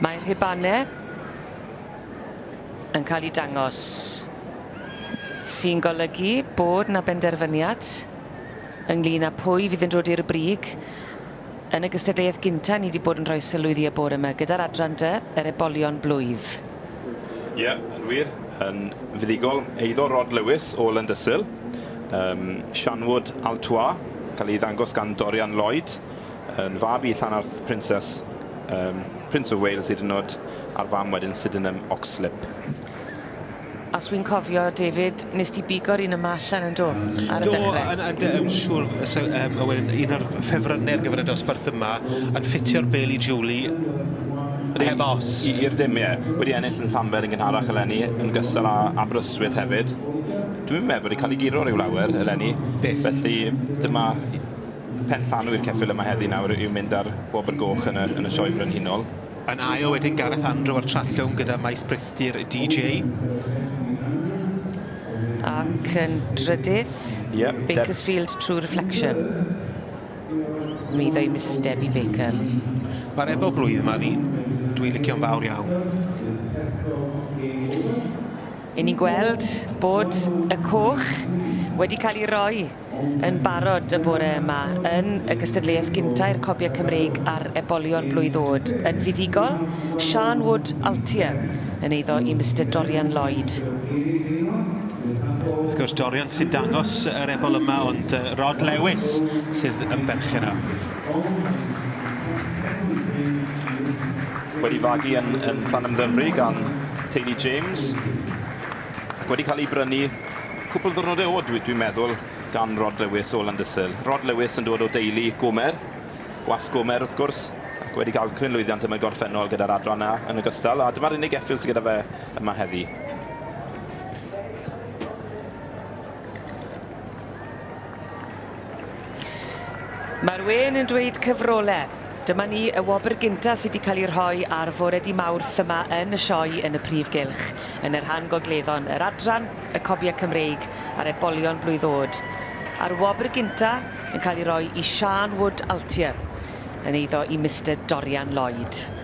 Mae'r rhubanau yn cael eu dangos, sy'n golygu bod 'na benderfyniad ynglyn â pwy fydd yn dod i'r brig yn y gystadleuaeth gynta ni wedi bod yn rhoi sylw iddi y bore yma gyda'r adran dy, yr ebolion blwydd. Ie, yeah, yn wir, yn fuddugol eiddo Rod Lewis o Llandysul, Shanwood Altois, cael ei ddangos gan Dorian Lloyd, yn fab i Llanarth Princess, Prince of Wales hyd yn oed, a'r fam wedyn Sydenham Oxlip. Os wy'n cofio, David, nes ti bigo'r un yma allan yn do, ar y dechrau? Do, yn siŵr, so, Owen, un o'r ffefrynnau ar gyfer y dosbarth yma, yn ffitio'r Bailey Julie, heb os. I'r dim, ie. Wedi ennill yn Llanber yn gynharach eleni, yn gystal â Aberystwyth hefyd. Dwi'n meddwl bod wedi cael ei guro rhyw lawer eleni. Byth. Felly dyma pen llanw i'r ceffyl yma heddi nawr yw mynd ar wobr goch yn y sioe frenhinol. Yn ail wedyn Gareth Andrew a'r Trallwng gyda maes Brithdir DJ. Ac yn drydydd, yep, Bakersfield True Reflection. Mi ddeu Mrs Debbie Baker. Mae'r ebol blwydd yma ni'n dwi'n licio'n fawr iawn. I ni'n gweld bod y coch wedi cael ei roi yn barod y bore yma yn y gystadleuaeth gynta i'r Cobiau Cymreig a'r ebolion blwydd oed. Yn fuddugol, Sian Wood Altier yn eiddo i Mr Dorian Lloyd. Wrth gwrs, Dorian sy'n dangos yr ebol yma, ond Rod Lewis sydd yn berchen o. Wedi fagu yn Llanymddyfri gan teulu James, ac wedi cael ei brynu cwpl ddiwrnodau oed, dwi'n meddwl, gan Rod Lewis o Landysul. Rod Lewis yn dod o deulu Gomer, gwas Gomer wrth gwrs, ac wedi cael cryn lwyddiant yn y gorffennol gyda'r adran A yn ogystal, a dyma'r unig geffyl sydd gyda fe yma heddi. Mae'r wên yn dweud cyfrole. Dyma ni y wobr gynta sydd wedi cael ei rhoi ar fore di Mawrth yma yn y sioe yn y prif gylch, yn y rhan gogleddon, yr adran, y Cobiau Cymreig a'r ebolion blwydd oed. A'r wobr gynta yn cael ei roi i Sian Wood Altier yn eiddo i Mr Dorian Lloyd.